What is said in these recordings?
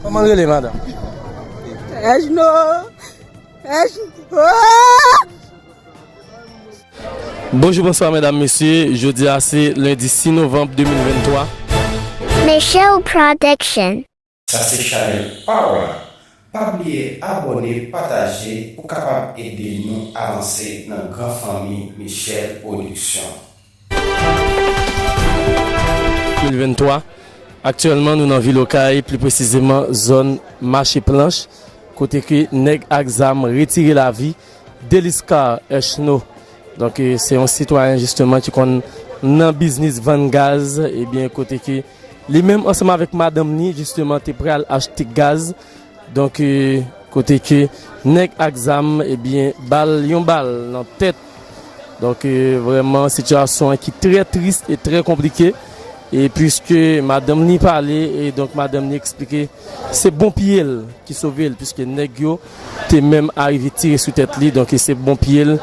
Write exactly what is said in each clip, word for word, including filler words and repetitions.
Kòman rele, madanm? Ajno. Ajno. Bonjou, bonswa, medam, mesye. Jodi a se lendi sis novanm de mil venntwa. Michelle Production. Sa se chanèl pa w la. Pa bliye abòne, pataje pou kapab ede nou avanse nan gran fanmi Michelle Production. De mil venntwa, aktyèlman nou nan vil Okay, pli presizeman zòn Mache Planch, kote ke nèg ak zam retire lavi Deliscar Echno. Donk, eh, se yon sitwayen jisteman ki konn nan biznis vann gaz, ebyen kote ke li menm ansanm avèk madanm li jisteman te pral achte gaz. Donk, eh, kote ke nèg ak zam, ebyen, bal, yon bal nan tèt. Donk, eh, vrèman, sitiyasyon an ki trè tris e trè konplike. E piske madanm li pale, e donk madanm li eksplike se bon pye l ki sove l, piske nèg yo te menm arive tire sou tèt li, donk se bon pye l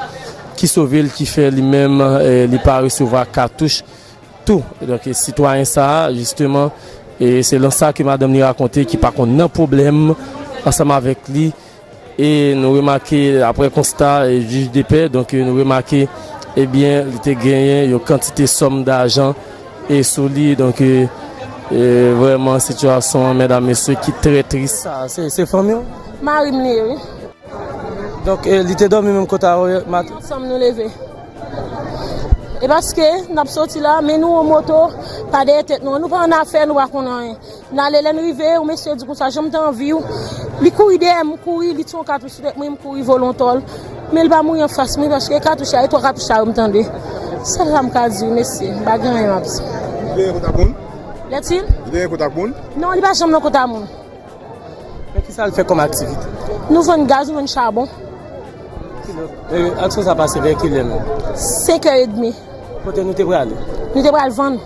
ki sove l, ki fè li menm, eh, li pa resevwa katouch tou. Donk, sitwayen sa a, jisteman, e selon sa ke madanm li rakonte, ki pa konn nan pwoblèm ansanm avèk li, e nou remake, aprè konsta, e jij de pè, donk, nou remake, ebyen, li te genyen yon kantite sòm dajan e sou li, donk, e, e vrèman, sitiyasyon an, medam, mesye, ki trè tris. Sa, se, se fanmi w? Mari m li ye, wi. Donk, e, li te dòmi menm kote a w maten? Ansanm nou leve. E paske n ap soti la, men nou yon moto, pa dèyè tèt nou. Nou pa annafè, nou pa konn anyen. N ale, lè n rive, yon mesye di konsa, jan m te anvi w. Li kouri dèyè m, m kouri, li tiye yon katouch sou tèt mwen, m kouri vole yon tòl. Men li pa mouri anfas mwen, paske katouch la, e twa katouch sa yo m tande. Sèl sa m ka di w, mesye, m pa gen anyen m ap di. Li te gen kontak moun? Lètil? Li te gen kontak moun? Non, li pa janm nan kontak moun. Men kisa l fè kòm aktivite? Nou vann gaz, nou vann chabon. E aksyon sa pase vè kilè menm? Senk è edmi. Kote nou te prale? Nou te pral vann.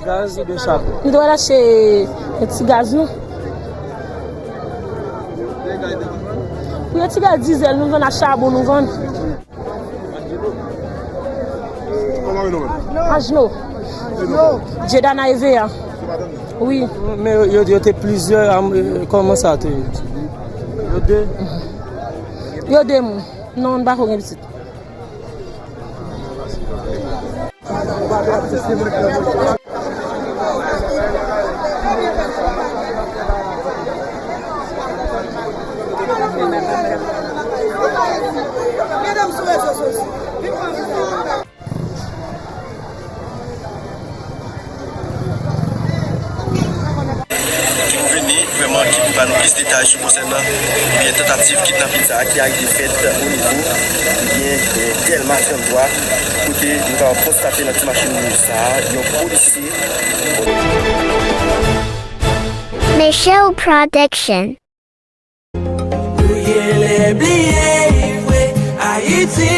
Gaz oubyen chabon? Nou te pral achte yon ti gaz nou. Pou yon ti gaz dizèl, nou vann ak chabon, nou vann. Kòman yo nonmen? Ajno. Dieudana Evea. Wi. Men yo, yo, yo te plizyè, am, e, kòman sa te ye? Yo de? Yo de moun. Non, n pa ko gen pitit. Ki pou vini, vrèman, ki pou ba nou plis detay sou konsènan, ebyen, tantativ kidnapin sa a ki arive fèt o nivo, ebyen, eh, Dèlma trannntwa, kote nou kapab konstate nan ti machin wouj sa a, yon polisye. Michelle Production. Nou genlè bliye vre, Ayiti